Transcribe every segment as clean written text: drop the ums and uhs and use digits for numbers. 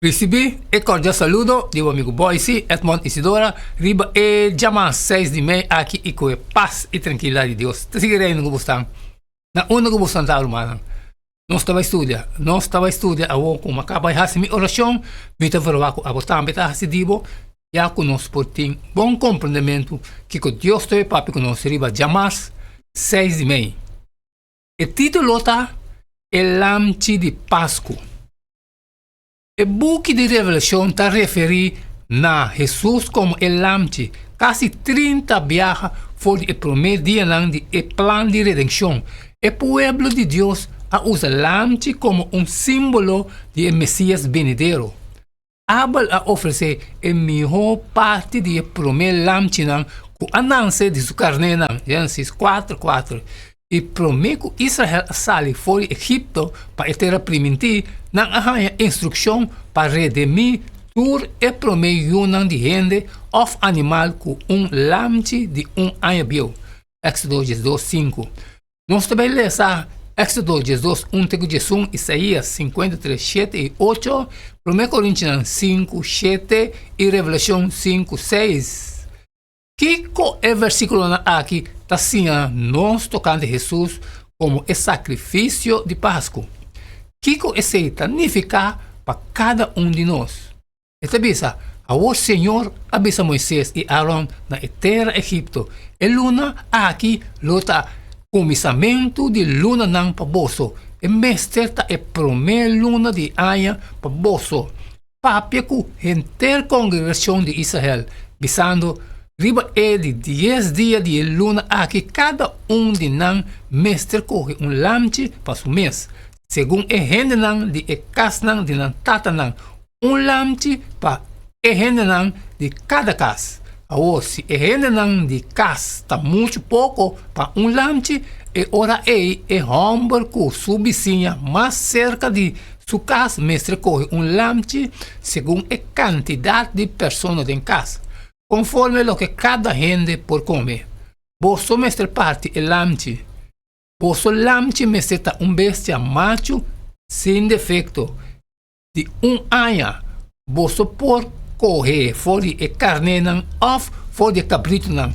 Risibí e kordial saludo di bo amigu Boysie Edmond Isidora riba e djamas seis di mei aki i ku e pas i trankilidat di Dios ta sigui reina ku bo stan na unda ku bo stan ta rumannan. Nos ta bai studia, nos ta bai studia awor ku mi a kaba di hasi mi orashon, mi ta verwagt ku abo tambe ta hasi di bo ya ku nos por tin bon komprendementu kiko Dios ta bai papia ku nos riba djamas seis di mei. E título ta E Lamchi di Pasku. E buki di Revelashon ta referí na Hesus komo e Lamchi kasi 30 biaha for di e promé dianan di e plan di redenshon. E pueblo di Dios a usa lamchi komo un símbolo di e Mesias benidero. Abel a ofresé e mihó parti di e promé lamchinan ku a nanse di su karnénan, Génesis kuater, kuater. I promé ku Israel a sali for di Egipto pa e Tera Primintí, nan a haña instrukshon pa redemí tur e promé yunan di hende òf animal ku un lamchi di un aña bieu, Éksodo diesdos, sinku. Nos ta bai lesa Éksodo 12, 1 te ku 11, Isaías 53, 7 i 8, Promé Korintionan 5, 7 i Revelashon 5, 6. Kiko e versíkulonan aki ta siña nos tokante Hesus komo e sakrifisio di Pasku? Kiko esei ta nifiká pa kada un di nos? E ta bisa, Awor señor a bisa Moises i Aron na e tera Egipto, E luna aki lo ta kuminsamentu di lunanan pa boso, e mester ta e promé luna di aña pa boso. Papia ku henter kongregashon di Israel, bisando, Riba e di dies dia di e luna aki kada un di nan mester kohe un lamchi pa su mes, segun e hendenan di e kasnan di nan tatanan, un lamchi pa e hendenan di kada kas. Awor, si e hendenan di kas ta muchu poko pa un lamchi, e ora ei e hòmber ku su bisiña mas serka di su kas mester kohe un lamchi segun e kantidat di persona den kas, konforme loke kada hende por kome. Boso mester parti e lamchi. Boso lamchi mester ta un bestia machu sin defekto di un aña. Boso por kohe for di e karnénan òf for di e kabritunan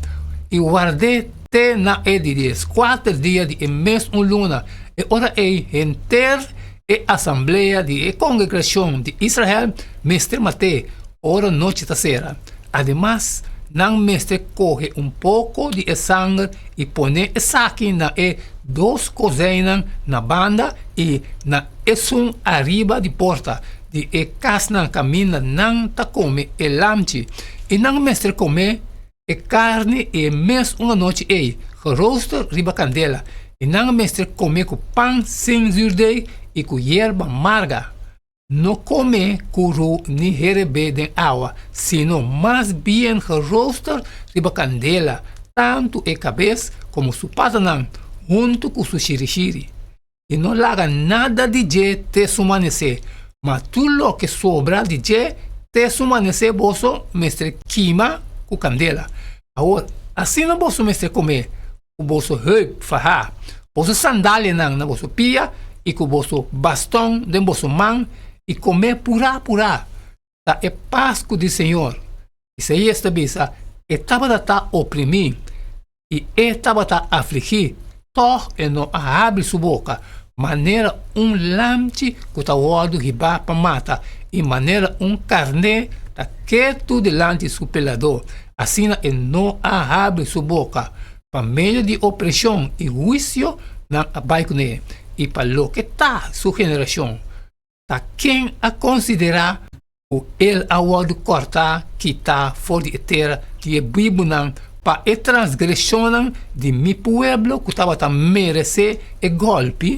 i ward'é te na e di dieskuater dia di e mes un luna. E ora ei henter e asamblea di e kongregashon di Israel mester mat'é ora nochi ta sera. Ademas, nan mester kohe un poko di e sanger i pone esaki na e dos kozeinnan na banda i na esun ariba di porta di e kasnan kaminda nan ta kome e lamchi, i nan mester kome e karni e mes un anochi ei, gerooster riba kandela, i nan mester kome ku pan sin zürdei i ku yerba marga. No kome kuru ni herebé den awa, sino mas bien gerooster riba kandela, tantu e kabes komo su patanan, huntu ku su shirishiri. I no laga nada di dje te su manesé, ma tur loke sobra di dje te su manesé boso mester kima ku kandela. Awor, asina boso mester kome, ku boso heup fahá, boso sandalianan na boso pia i ku boso baston den boso man, i kome purá purá. Ta e Pasku di Señor. Isaías ta bisa, E tabata ta oprimí i e tabata afligí, tòg e no a habri su boka, manera un lamchi ku ta wòrdu hibá pa mata i manera un karné ta ketu dilanti su peladó, asina e no a habri su boka. Pa medio di opreshon i huisio nan a bai kuné, i pa loke ta su generashon, Ta ken a konsiderá ku el a wòrdu kòrtá kitá for di e tera di e bibunan pa e transgreshonnan di mi pueblo ku tabata meresé e gòlpi?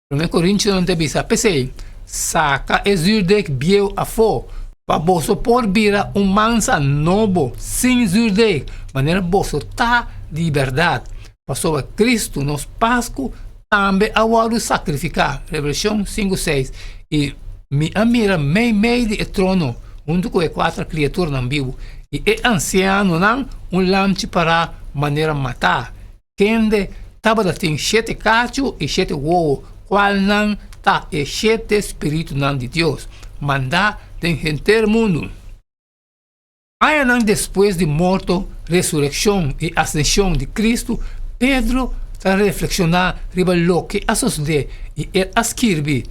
Promé Korintionan ta bisa, P'esei, saka e zürdeg bieu afó, pa boso por bira un mansa nobo sin zürdeg, manera boso ta di bèrdat. Pasobra Kristu, nos Pasku, tambe a wòrdu sakrifiká, Revelashon sinku seis, I mi a mira meimei di e trono, huntu ku e kuater kriaturanan bibu i e ansianonan, un lamchi pará manera matá, kende tabata tin shete kachu i shete wowo, kualnan ta e shete spiritunan di Dios, mandá den henter mundu. Añanan despues di morto, resurekshon i asenshon di Kristu, Pedro ta reflekshoná riba loke a sosodé i el a skirbi,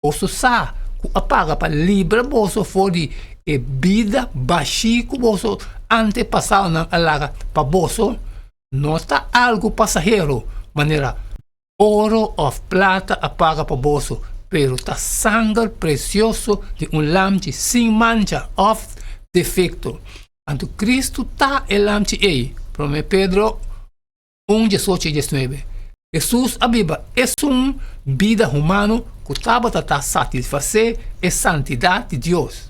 Boso sa ku a paga pa libra boso for di e bida bashí ku boso antepasadonan a laga pa boso, no ta algu pasahero, manera oro òf plata a paga pa boso, pero ta sanger presioso di un lamchi sin mancha òf defekto. Anto Kristu ta e lamchi ei. Promé Pedro un, diesocho i diesnuebe. Hesus a biba esun bida humano ku tabata ta satisfasé e santidat di Dios.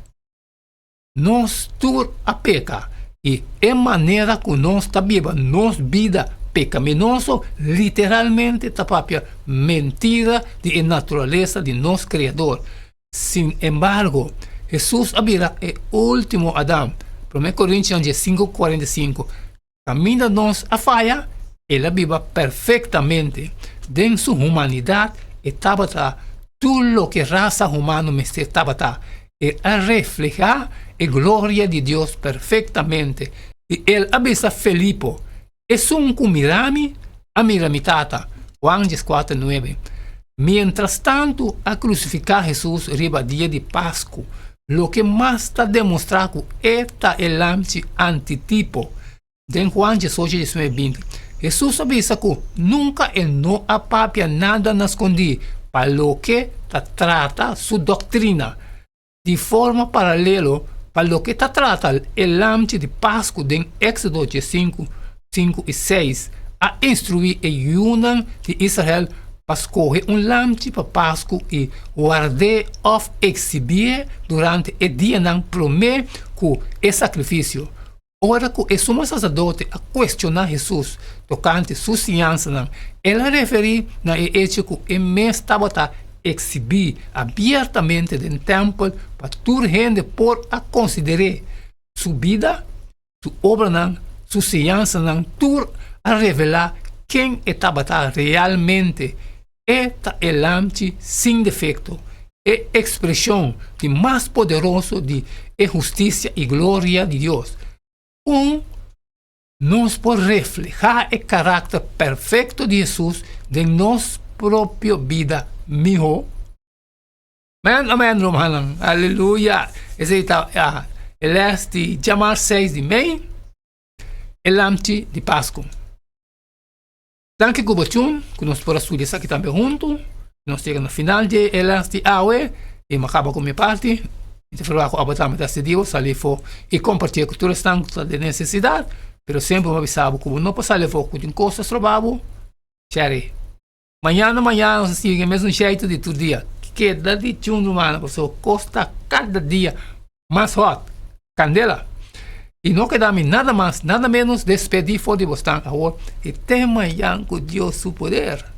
Nos tur a peka, i e manera ku nos ta biba nos bida pekaminoso literalmente ta papia mentira di e naturalesa di nos Kreador. Sin embargo, Hesus a bira e último Adam, Promé Korintionan diesinku 45. Kaminda nos a faya, el a biba perfektamente. Den su humanidat e tabata tur loke rasa humano mester tabata. El a reflehá e gloria di Dios perfektamente. I el a bisa Felipo, Esun ku mira mi, a mira mi Tata. Juan dieskuater nuebe. Mientrastantu a krusifiká Hesus riba dia di Pasku. Loke mas ta demostrá ku e ta e lamchi antitipo. Den Juan diesocho, diesnuebe, binti, Hesus a bisa ku nunka e no a papia nada na skondí pa loke ta trata su doktrina. Di forma paralelo, pa loke ta trata e lamchi di Pasku den Éksodo diesinku, sinku i seis, a instruí e yunan di Israel pa skohe un lamchi pa Pasku i ward'é òf eksibié durante e dianan promé ku e sakrifisio. Ora ku e sumo saserdote a kuestioná Hesus tokante su siñansanan, el a referí na e echo ku e mes tabata eksibí abiertamente den tèmpel pa tur hende por a konsider'é. Su bida Su obranan, su siñansanan tur a revelá ken e tabata realmente. E ta e Lamchi sin defekto, e ekspreshon di mas poderoso di e hustisia i gloria di Dios. Kon nos por reflehá e karakter perfekto di Hesus den nos propio bida mihó? Amen, amen, rumannan. Aleluya. Esei ta e les di djamar seis di mei, e lamchi di Pasku. Danki ku bo tune, ku nos por a studia esaki tambe huntu. Nos yega na final di e les di awe i mi a kaba ku mi parti. Mi ta ferwagt ku abo tambe ta sedibo sali afó i kompartié ku tur esnan ku ta den nesesidat. Pero semper mi a bisa bo ku bo no por sali afó ku tin kos ta stroba bo. Sherry. Mañana mañana nos a sigui e mesun sheitu di tur dia. Keda di chun rumannan pasobra kos ta kada dia mas hot. Kandela. I no keda mi nada mas nada menos despedí for di bosnan awor i te mañan ku Dios su poder.